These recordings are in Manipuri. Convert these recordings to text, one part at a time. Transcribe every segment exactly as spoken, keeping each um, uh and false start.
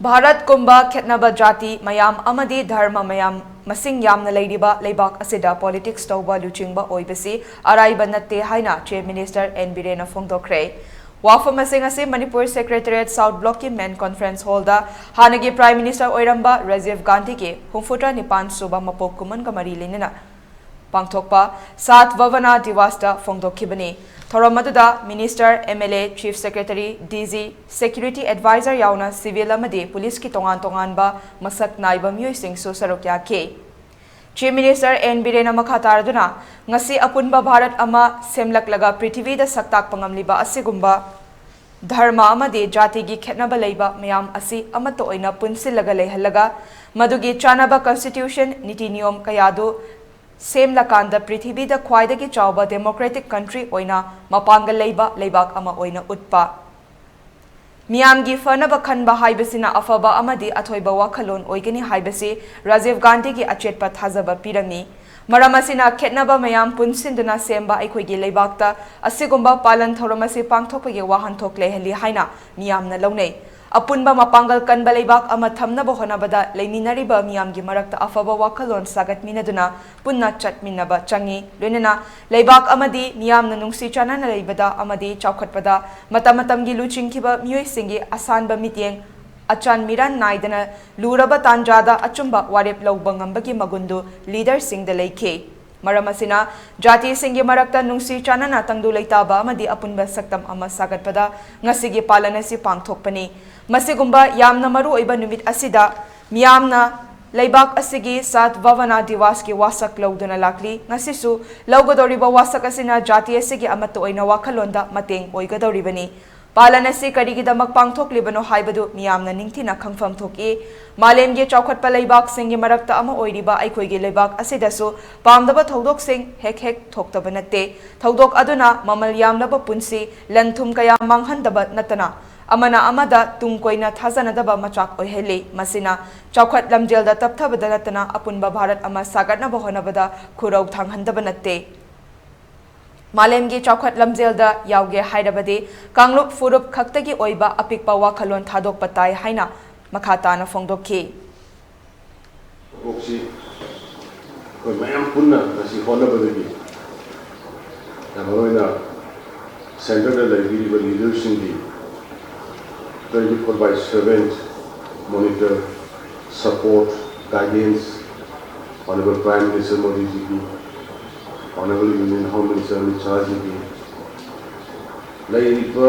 ꯚꯥꯔꯠꯀꯨꯝꯕ ꯈꯦꯠꯅꯕ ꯖꯥꯇꯤ ꯃꯌꯥꯝ ꯑꯃꯗꯤ ꯙꯔꯃ ꯃꯌꯥꯝ ꯃꯁꯤꯡ ꯌꯥꯝꯅ ꯂꯩꯔꯤꯕ ꯂꯩꯕꯥꯛ ꯑꯁꯤꯗ politics ꯇꯧꯕ ꯂꯨꯆꯤꯡꯕ ꯑꯣꯏꯕꯁꯤ ꯑꯔꯥꯏꯕ ꯅꯠꯇꯦ ꯍꯥꯏꯅ Chief Minister N ꯕꯤꯔꯦꯟꯅ ꯐꯣꯡꯗꯣꯛꯈ꯭ꯔꯦ꯫ ꯋꯥꯐꯝ ꯑꯁꯤꯡ ꯑꯁꯤ Manipur Secretariat South Blockꯀꯤ Main Conference Hallꯗ ꯍꯥꯟꯅꯒꯤ Prime Minister ꯑꯣꯏꯔꯝꯕ ꯔꯥꯖꯤꯚ ꯒꯥꯟꯙꯤꯒꯤ ꯍꯨꯝꯐꯨꯇꯔꯥ ꯅꯤꯄꯥꯟ ꯁꯨꯕ ꯃꯄꯣꯛ ꯀꯨꯝꯃꯣꯟꯒ ꯃꯔꯤ ꯂꯩꯅꯅ ꯄꯥꯡꯊꯣꯛꯄ ꯁꯥꯠ ꯚꯥꯚꯅꯥ ꯗꯤꯋꯥꯁꯇ ꯐꯣꯡꯗꯣꯛꯈꯤꯕꯅꯤ꯫ ꯊꯧꯔꯝ ꯑꯗꯨꯗ Minister, M L A, Chief Secretary, D G, Security Advisor ꯌꯥꯎꯅ civil ꯑꯃꯗꯤ policeꯀꯤ ꯇꯣꯉꯥꯟ ꯇꯣꯉꯥꯟꯕ ꯃꯁꯛ ꯅꯥꯏꯕ ꯃꯤꯑꯣꯏꯁꯤꯡꯁꯨ ꯁꯔꯨꯛ ꯌꯥꯈꯤ꯫ Chief Minister N ꯕꯤꯔꯦꯟꯅ ꯃꯈꯥ ꯇꯥꯔꯗꯨꯅ, ꯉꯁꯤ ꯑꯄꯨꯟꯕ ꯚꯥꯔꯠ ꯑꯃ ꯁꯦꯝꯂꯛꯂꯒ ꯄ꯭ꯔꯤꯊꯤꯕꯤꯗ ꯁꯛ ꯇꯥꯛꯄ ꯉꯝꯂꯤꯕ ꯑꯁꯤꯒꯨꯝꯕ ꯙꯔꯃ ꯑꯃꯗꯤ ꯖꯥꯇꯤꯒꯤ ꯈꯦꯠꯅꯕ ꯂꯩꯕ ꯃꯌꯥꯝ ꯑꯁꯤ ꯑꯃꯠꯇ ꯑꯣꯏꯅ ꯄꯨꯟꯁꯤꯜꯂꯒ ꯂꯩꯍꯜꯂꯒ, ꯃꯗꯨꯒꯤ ꯆꯥꯅꯕ constitution, ꯅꯤꯇꯤ ꯅꯤꯌꯣꯝ ꯀꯌꯥꯗꯨ ꯁꯦꯝꯂꯀꯥꯟꯗ ꯄ꯭ꯔꯤꯊꯤꯕꯤꯗ ꯈ꯭ꯋꯥꯏꯗꯒꯤ ꯆꯥꯎꯕ democratic country ꯑꯣꯏꯅ ꯃꯄꯥꯡꯒꯜ ꯂꯩꯕ ꯂꯩꯕꯥꯛ ꯑꯃ ꯑꯣꯏꯅ ꯎꯠꯄ꯫ ꯃꯤꯌꯥꯝꯒꯤ ꯐꯅꯕ ꯈꯟꯕ ꯍꯥꯏꯕꯁꯤꯅ ꯑꯐꯕ ꯑꯃꯗꯤ ꯑꯊꯣꯏꯕ ꯋꯥꯈꯜꯂꯣꯟ ꯑꯣꯏꯒꯅꯤ ꯍꯥꯏꯕꯁꯤ ꯔꯥꯖꯤꯚ ꯒꯥꯟꯙꯤꯒꯤ ꯑꯆꯦꯠꯄ ꯊꯥꯖꯕ ꯄꯤꯔꯝꯃꯤ꯫ ꯃꯔꯝ ꯑꯁꯤꯅ, ꯈꯦꯠꯅꯕ ꯃꯌꯥꯝ ꯄꯨꯟꯁꯤꯟꯗꯨꯅ ꯁꯦꯝꯕ ꯑꯩꯈꯣꯏꯒꯤ ꯂꯩꯕꯥꯛꯇ ꯑꯁꯤꯒꯨꯝꯕ ꯄꯥꯂꯟ ꯊꯧꯔꯝ ꯑꯁꯤ ꯄꯥꯡꯊꯣꯛꯄꯒꯤ ꯋꯥꯍꯟꯊꯣꯛ ꯂꯩꯍꯜꯂꯤ ꯍꯥꯏꯅ ꯃꯤꯌꯥꯝꯅ ꯂꯧꯅꯩ꯫ ꯑꯄꯨꯟꯕ ꯃꯄꯥꯡꯒꯜ ꯀꯟꯕ ꯂꯩꯕꯥꯛ ꯑꯃ ꯊꯝꯅꯕ ꯍꯣꯠꯅꯕꯗ ꯂꯩꯃꯤꯟꯅꯔꯤꯕ ꯃꯤꯌꯥꯝꯒꯤ ꯃꯔꯛꯇ ꯑꯐꯕ ꯋꯥꯈꯜꯂꯣꯟ ꯁꯥꯒꯠꯃꯤꯟꯅꯗꯨꯅ ꯄꯨꯟꯅ ꯆꯠꯃꯤꯟꯅꯕ ꯆꯪꯏ꯫ ꯂꯣꯏꯅꯅ ꯂꯩꯕꯥꯛ ꯑꯃꯗꯤ ꯃꯤꯌꯥꯝꯅ ꯅꯨꯡꯁꯤ ꯆꯥꯟꯅꯅ ꯂꯩꯕꯗ ꯑꯃꯗꯤ ꯆꯥꯎꯈꯠꯄꯗ ꯃꯇꯝ ꯃꯇꯝꯒꯤ ꯂꯨꯆꯤꯡꯈꯤꯕ ꯃꯤꯑꯣꯏꯁꯤꯡꯒꯤ ꯑꯁꯥꯟꯕ ꯃꯤꯠꯌꯦꯡ, ꯑꯆꯥꯟ ꯃꯤꯔꯥꯟ ꯅꯥꯏꯗꯅ ꯂꯨꯔꯕ ꯇꯥꯟꯖꯥꯗ ꯑꯆꯨꯝꯕ ꯋꯥꯔꯦꯞ ꯂꯧꯕ ꯉꯝꯕꯒꯤ ꯃꯒꯨꯟꯗꯨ leaderꯁꯤꯡꯗ ꯂꯩꯈꯤ꯫ ꯃꯔꯝ ꯑꯁꯤꯅ, ꯖꯥꯇꯤꯁꯤꯡꯒꯤ ꯃꯔꯛꯇ ꯅꯨꯡꯁꯤ ꯆꯥꯟꯅꯅ, ꯇꯪꯗꯨ ꯂꯩꯇꯥꯕ ꯑꯃꯗꯤ ꯑꯄꯨꯟꯕ ꯁꯛꯇꯝ ꯑꯃ ꯁꯥꯒꯠꯄꯗ ꯉꯁꯤꯒꯤ ꯄꯥꯂꯟ ꯑꯁꯤ ꯄꯥꯡꯊꯣꯛꯄꯅꯤ꯫ ꯃꯁꯤꯒꯨꯝꯕ ꯌꯥꯝꯅ ꯃꯔꯨ ꯑꯣꯏꯕ ꯅꯨꯃꯤꯠ ꯑꯁꯤꯗ ꯃꯤꯌꯥꯝꯅ ꯂꯩꯕꯥꯛ ꯑꯁꯤꯒꯤ ꯁꯥꯠ ꯚꯥꯚꯅꯥ ꯗꯤꯋꯥꯁꯀꯤ ꯋꯥꯁꯛ ꯂꯧꯗꯨꯅ ꯂꯥꯛꯂꯤ꯫ ꯉꯁꯤꯁꯨ ꯂꯧꯒꯗꯧꯔꯤꯕ ꯋꯥꯁꯛ ꯑꯁꯤꯅ ꯖꯥꯇꯤ ꯑꯁꯤꯒꯤ ꯑꯃꯠꯇ ꯑꯣꯏꯅ ꯋꯥꯈꯜꯂꯣꯟꯗ ꯃꯇꯦꯡ ꯑꯣꯏꯒꯗꯧꯔꯤꯕꯅꯤ꯫ ꯄꯥꯂꯟ ꯑꯁꯤ ꯀꯔꯤꯒꯤꯗꯃꯛ ꯄꯥꯡꯊꯣꯛꯂꯤꯕꯅꯣ ꯍꯥꯏꯕꯗꯨ ꯃꯤꯌꯥꯝꯅ ꯅꯤꯡꯊꯤꯅ ꯈꯪꯐꯝ ꯊꯣꯛꯏ꯫ ꯃꯥꯂꯦꯝꯒꯤ ꯆꯥꯎꯈꯠꯄ ꯂꯩꯕꯥꯛꯁꯤꯡꯒꯤ ꯃꯔꯛꯇ ꯑꯃ ꯑꯣꯏꯔꯤꯕ ꯑꯩꯈꯣꯏꯒꯤ ꯂꯩꯕꯥꯛ ꯑꯁꯤꯗꯁꯨ ꯄꯥꯝꯗꯕ ꯊꯧꯗꯣꯛꯁꯤꯡ ꯍꯦꯛ ꯍꯦꯛ ꯊꯣꯛꯇꯕ ꯅꯠꯇꯦ꯫ ꯊꯧꯗꯣꯛ ꯑꯗꯨꯅ ꯃꯃꯜ ꯌꯥꯝꯂꯕ ꯄꯨꯟꯁꯤ, ꯂꯟ ꯊꯨꯝ ꯀꯌꯥ ꯃꯥꯡꯍꯟꯗꯕ ꯅꯠꯇꯅ ꯑꯃꯅ ꯑꯃꯗ ꯇꯨꯡ ꯀꯣꯏꯅ ꯊꯥꯖꯅꯗꯕ ꯃꯆꯥꯛ ꯑꯣꯏꯍꯜꯂꯤ꯫ ꯃꯁꯤꯅ ꯆꯥꯎꯈꯠ ꯂꯝꯖꯦꯜꯗ ꯇꯞꯊꯕꯗ ꯅꯠꯇꯅ ꯑꯄꯨꯟꯕ ꯚꯥꯔꯠ ꯑꯃ ꯁꯥꯒꯠꯅꯕ ꯍꯣꯠꯅꯕꯗ ꯈꯨꯔꯧ ꯊꯥꯡꯍꯟꯗꯕ ꯅꯠꯇꯦ꯫ ꯃꯥꯂꯦꯝꯒꯤ ꯆꯥꯎꯈꯠ ꯂꯝꯖꯦꯜꯗ ꯌꯥꯎꯒꯦ ꯍꯥꯏꯔꯕꯗꯤ ꯀꯥꯡꯂꯨꯞ ꯐꯨꯔꯨꯞ ꯈꯛꯇꯒꯤ ꯑꯣꯏꯕ ꯑꯄꯤꯛꯄ ꯋꯥꯈꯜꯂꯣꯟ ꯊꯥꯗꯣꯛꯄ ꯇꯥꯏ ꯍꯥꯏꯅ ꯃꯈꯥ ꯇꯥꯅ ꯐꯣꯡꯗꯣꯛꯈꯤ꯫ ꯊꯕꯛꯁꯤ ꯑꯩꯈꯣꯏ ꯃꯌꯥꯝ ꯄꯨꯟꯅ ꯉꯁꯤ ꯍꯣꯠꯅꯕꯗꯒꯤ, ꯌꯥꯝ ꯃꯔꯨ ꯑꯣꯏꯅ centreꯗ ꯂꯩꯕꯤꯔꯤꯕ leaderꯁꯤꯡꯒꯤ twenty four by seven monitor, support, guidance, Honourable Prime Minister ꯃꯣꯗꯤꯖꯤꯒꯤ, Honourable Union Home Minister Amit ꯁꯥꯍꯖꯤꯒꯤ, ꯂꯩꯔꯤꯕ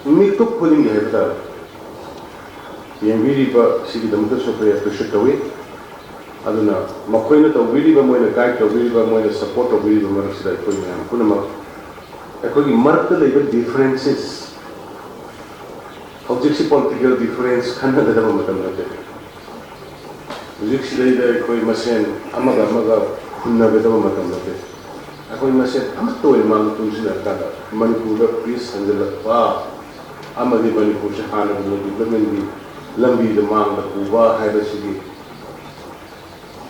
ꯃꯤꯀꯨꯞ ꯈꯨꯗꯤꯡꯒꯤ ꯍꯥꯏꯕ ꯇꯥꯔꯦ, ꯌꯦꯡꯕꯤꯔꯤꯕ ꯁꯤꯒꯤꯗꯃꯛꯇꯁꯨ ꯑꯩꯈꯣꯏ appreciate ꯇꯧꯏ꯫ ꯑꯗꯨꯅ ꯃꯈꯣꯏꯅ ꯇꯧꯕꯤꯔꯤꯕ, ꯃꯣꯏꯅ guide ꯇꯧꯕꯤꯔꯤꯕ, ꯃꯣꯏꯅ support ꯇꯧꯕꯤꯔꯤꯕ ꯃꯔꯛꯁꯤꯗ ꯑꯩꯈꯣꯏ ꯃꯌꯥꯝ ꯄꯨꯝꯅꯃꯛ ꯑꯩꯈꯣꯏꯒꯤ ꯃꯔꯛꯇ ꯂꯩꯕ differences, ꯍꯧꯖꯤꯛꯁꯤ political difference ꯈꯟꯅꯒꯗꯕ ꯃꯇꯝ ꯅꯠꯇꯦ꯫ ꯍꯧꯖꯤꯛꯁꯤꯗꯩꯗ ꯑꯩꯈꯣꯏ ꯃꯁꯦꯟ ꯑꯃꯒ ꯑꯃꯒ ꯍꯨꯟꯅꯒꯗꯕ ꯃꯇꯝ ꯅꯠꯇꯦ꯫ ꯑꯩꯈꯣꯏ ꯃꯁꯦꯟ ꯑꯃꯠꯇ ꯑꯣꯏꯅ ꯃꯥꯡ ꯄꯨꯟꯁꯤꯟꯅꯔꯀꯥꯟꯗ ꯃꯅꯤꯄꯨꯔꯗ peace ꯍꯟꯖꯤꯜꯂꯛꯄ ꯑꯃꯗꯤ ꯃꯅꯤꯄꯨꯔꯁꯦ ꯍꯥꯟꯅꯒꯨꯝꯅ developmentꯀꯤ ꯂꯝꯕꯤꯗ ꯃꯥꯡꯗ ꯄꯨꯕ ꯍꯥꯏꯕꯁꯤꯒꯤ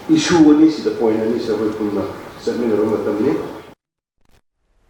issue ꯑꯅꯤꯁꯤꯗ, point ꯑꯅꯤꯁꯤꯗ ꯑꯩꯈꯣꯏ ꯄꯨꯟꯅ ꯆꯠꯃꯤꯟꯅꯕ ꯃꯇꯝꯅꯤ꯫